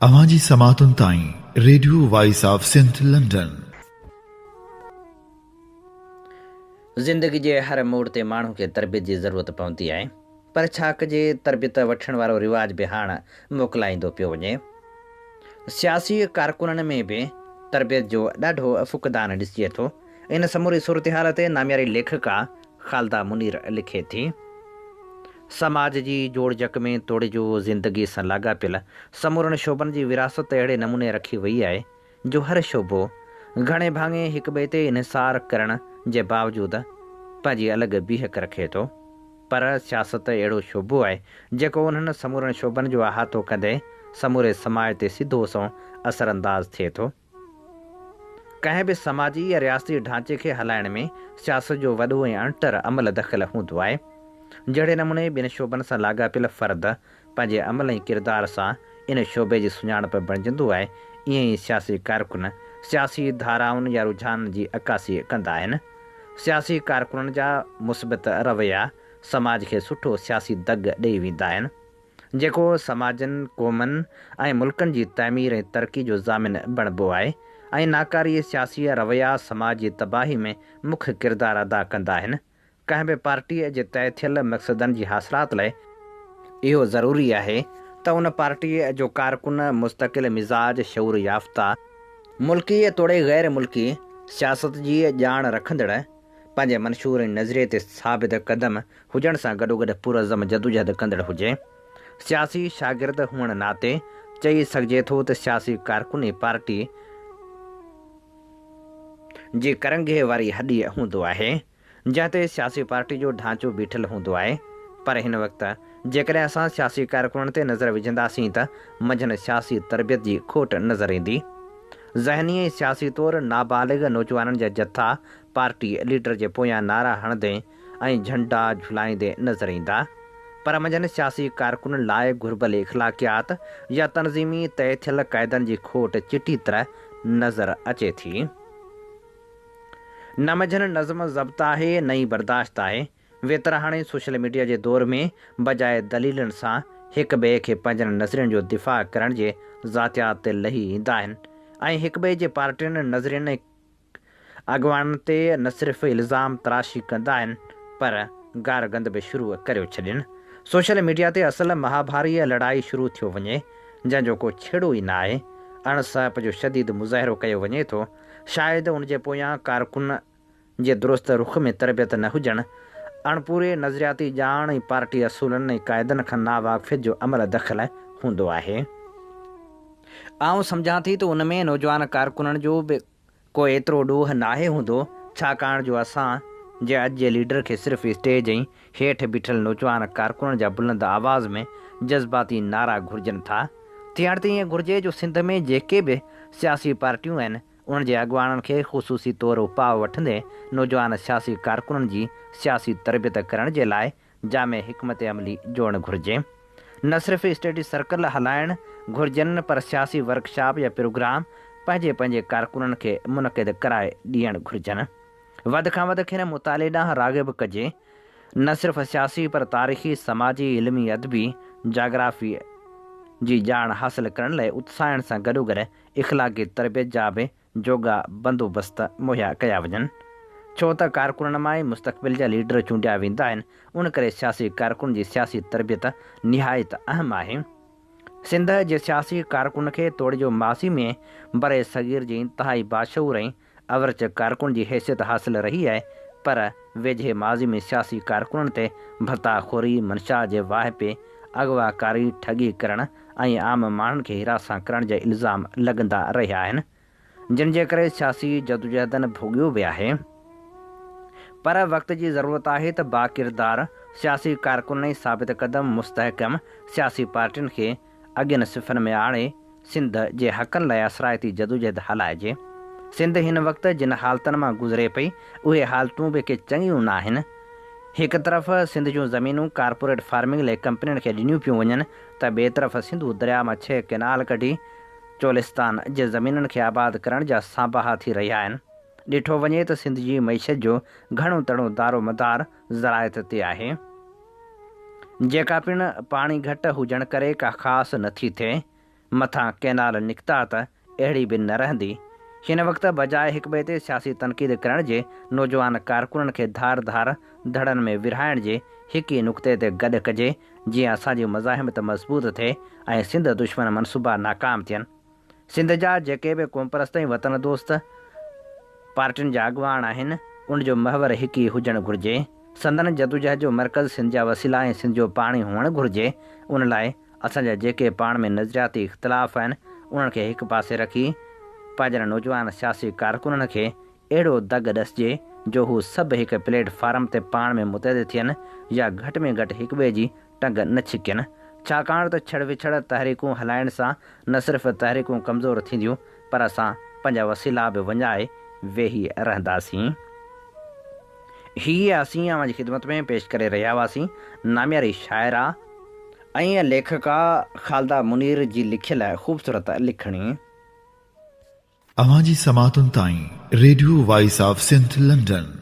اوهان جي سماعتن تائين radio voice of Sindh London. زندگي جي هر موڙ تي ماڻهو کي تربيت جي ضرورت پوندي آهي پر ڇا ڪجي تربيت وٺڻ وارو رواج به هاڻ موڪلائيندو پيو وڃي. سياسي ڪارڪنن ۾ به تربيت جو ڏاڍو فقدان ڏسجي ٿو. ان سموري صورتحال تي نامياري ليکڪا خالده منير لکي ٿي. سماج جي جوڙجڪ ۾ توڙي جو زندگي سان لاڳاپيل سمورن شعبن جي ورهاست اهڙي نموني رکي وئي آهي جو هر شعبو گهڻي ڀاڱي هڪٻئي تي انحصار ڪرڻ جي باوجود پنهنجي الڳ بيهڪ رکي ٿو پر سياست اهڙو شعبو آهي جيڪو انهن سمورن شعبن جو احاطو ڪندي سموري سماج تي سڌو سنئون اثرانداز ٿئي ٿو. ڪنهن به سماجي يا رياستي ڍانچي کي هلائڻ ۾ سياست جو وڏو ۽ اڻٽر عمل دخل هوندو آهي. جهڙي نموني ٻين شعبن سان لاڳاپيل فرد پنهنجي عمل ۽ ڪردار سان ان شعبي جي سڃاڻپ بڻجندو آهي، ائين ئي سياسي ڪارڪن سياسي ڌارائن يا رجحانن جي عڪاسي ڪندا آهن. سياسي ڪارڪنن جا مثبت رويا سماج کي سٺو سياسي دڳ ڏئي ويندا آهن. جيڪو سماجن، قومن ۽ ملڪن جي تعمير ۽ ترقي جو ضامن بڻبو آهي ۽ ناڪاري سياسي رويا سماج جي تباهي ۾ مک ڪردار ادا ڪندا آهن. ڪنهن به پارٽيء جي طئي ٿيل مقصدن جي حاصلات لاء اهو ضروري آهي ته ان پارٽيء جو ڪارڪن مستقل مزاج، شعور يافته، ملڪي توڙي غير ملڪي سياست جي ڄاڻ رکندڙ، پنهنجي منشور ۽ نظريي تي ثابت قدم هجڻ سان گڏوگڏ پرعزم جدوجهد ڪندڙ هجي. سياسي شاگرد هئڻ ناتي چئي سگهجي ٿو ته سياسي ڪارڪني پارٽي جي ڪرنگهي واري هڏي هوندو آهي، جنهن تي سياسي پارٽي جو ڍانچو بيٺل هوندو آهي. پر هن وقت جيڪڏهن اسان سياسي ڪارڪنن تي نظر وجهنداسين ته منجهن سياسي تربيت جي کوٽ نظر ايندي. ذهني ۽ سياسي طور نابالغ نوجوانن جا جٿا پارٽي ليڊر جي پويان نعرا هڻندي ۽ جهنڊا جهلائيندي نظر ايندا پر منجهن سياسي ڪارڪنن لاء گهربل اخلاقيات يا تنظيمي طئي ٿيل قاعدن جي کوٽ چٽي طرح نظر اچي ٿي. نه منجهن نظم ضبط آهي نه ئي برداشت آهي. ويتر هاڻي سوشل ميڊيا جي دور ۾ بجاء دليلن سان هڪ ٻئي کي پنهنجن نظرين جو دفاع ڪرڻ جي ذاتيات تي لهي ايندا آهن ۽ هڪٻئي جي پارٽين، نظرين ۽ اڳواڻن تي نه صرف الزام تراشي ڪندا آهن پر گارگند به شروع ڪريو ڇڏين. سوشل ميڊيا تي اصل مهاڀاري لڙائي شروع ٿيو وڃي جنهن جو ڪو ڇيڙو ئي نه آهي. اڻ سهپ جو شديد مظاهرو ڪيو وڃي ٿو. شايد ان جي پويان ڪارڪن جي درست رخ ۾ تربيت نه هجڻ، اڻپوري نظرياتي ڄاڻ ۽ پارٽي اصولن ۽ قاعدن کان ناواقفيت جو عمل دخل هوندو آهي. آئون سمجهان ٿي ته ان ۾ نوجوان ڪارڪنن جو به ڪو ايترو ڏوهه ناهي هوندو، ڇاڪاڻ جو اسان جي اڄ جي ليڊر کي صرف اسٽيج ۽ هيٺ بيٺل نوجوان ڪارڪنن جا بلند آواز ۾ جذباتي نعرا گهرجن ٿا. ٿيڻ ته ائين گهرجي جو سنڌ ۾ جيڪي به سياسي پارٽيون آهن، انهن جي اڳواڻن کي خصوصي طور اپاء وٺندي نوجوان سياسي ڪارڪنن جي سياسي تربيت ڪرڻ جي لاء جامع حڪمت عملي جوڙڻ گهرجي. نه صرف اسٽڊي سرڪل هلائڻ گهرجن پر سياسي ورڪشاپ يا پروگرام پنهنجي پنهنجي ڪارڪنن کي منعقد ڪرائي ڏيڻ گهرجن. وڌ کان وڌ کين مطالعي ڏانهن راغب ڪجي. نه صرف سياسي پر تاريخي، سماجي، علمي، ادبي، جاگرافيء جي ڄاڻ حاصل ڪرڻ لاء اتساهڻ سان گڏوگڏ اخلاقي تربيت جا به جوڳا بندوبست مهيا ڪيا وڃن. ڇو ته ڪارڪنن مان ئي مستقبل جا ليڊر چونڊيا ويندا آهن، ان ڪري سياسي ڪارڪن جي سياسي تربيت نهايت اهم آهي. سنڌ جي سياسي ڪارڪن کي توڙي جو ماضي ۾ برصغير جي انتهائي باشعور ۽ اورچ ڪارڪن جي حيثيت حاصل رهي آهي پر ويجهي ماضي ۾ سياسي ڪارڪنن تي ڀتا خوري، منشا جي واهپي، اغوا ڪاري، ٺڳي ڪرڻ ۽ عام ماڻهن کي هراسان ڪرڻ جا الزام لڳندا رهيا آهن، جن جي ڪري سياسي جدوجهدن ڀوڳيو به آهي. پر وقت جي ضرورت آهي ته باڪردار سياسي ڪارڪنن ۽ ثابت قدم مستحڪم سياسي پارٽين کي اڳين صفن ۾ آڻي سنڌ جي حقن لاء اثرائتي جدوجهد هلائجي. سنڌ هن وقت جن حالتن مان گذري پئي، اهي حالتون به ڪي چڱيون ناهن. هڪ طرف سنڌ جون زمينون ڪارپوريٽ فارمنگ لاء ڪمپنين کي ڏنيون پيون وڃن ته ٻئي طرف سنڌو درياء مان ڇهه ڪئنال ڪڍي چولستان جي زمينن کي آباد ڪرڻ جا سانباها ٿي رهيا آهن. ڏٺو وڃي ته سنڌ جي معيشت جو گهڻو تڻو دارومدار زراعت تي آهي، جيڪا پڻ پاڻي گهٽ هجڻ ڪري ڪا خاص نه ٿي ٿئي. مٿان ڪئنال نڪتا ته اهڙي به نه رهندي. هن وقت بجاء هڪٻئي تي سياسي تنقيد ڪرڻ جي نوجوان ڪارڪنن کي ڌار ڌار ڌڙن ۾ ورهائڻ جي هڪ ئي نقطي تي گڏ ڪجي جيئن اسان جي مزاحمت مضبوط ٿئي ۽ سنڌ دشمن منصوبا ناڪام ٿين. سنڌ جا جيڪي به قومپرست ۽ وطن دوست پارٽين جا اڳواڻ آهن، ان جو محور هڪ ئي هجڻ گهرجي. سندن جدوجهد جو مرڪز سنڌ جا وسيلا ۽ سنڌ جو پاڻي هئڻ گهرجي. ان لاء اسان جا جيڪي پاڻ ۾ نظرياتي اختلاف آهن، انهن کي هڪ پاسي رکي پنهنجن نوجوان سياسي ڪارڪنن کي اهڙو دڳ ڏسجي جو هو سڀ هڪ پليٽ فارم تي پاڻ ۾ متحد ٿين يا گهٽ ۾ گهٽ هڪٻئي جي ٽنگ نه ڇڪين، ڇاڪاڻ ته ڇڙ وڇڙ تحريڪون هلائڻ سان نه صرف تحريڪون ڪمزور ٿينديون پر اسان پنهنجا وسيلا به وڃائي ويهي رهنداسين. هي اسين اوهان جي خدمت ۾ پيش ڪري رهيا هئاسين نامياري شاعره ۽ ليکڪا خالده منير جي لکيل خوبصورت لکڻي. اوهان جي سماعتن تائين radio voice of Sindh London.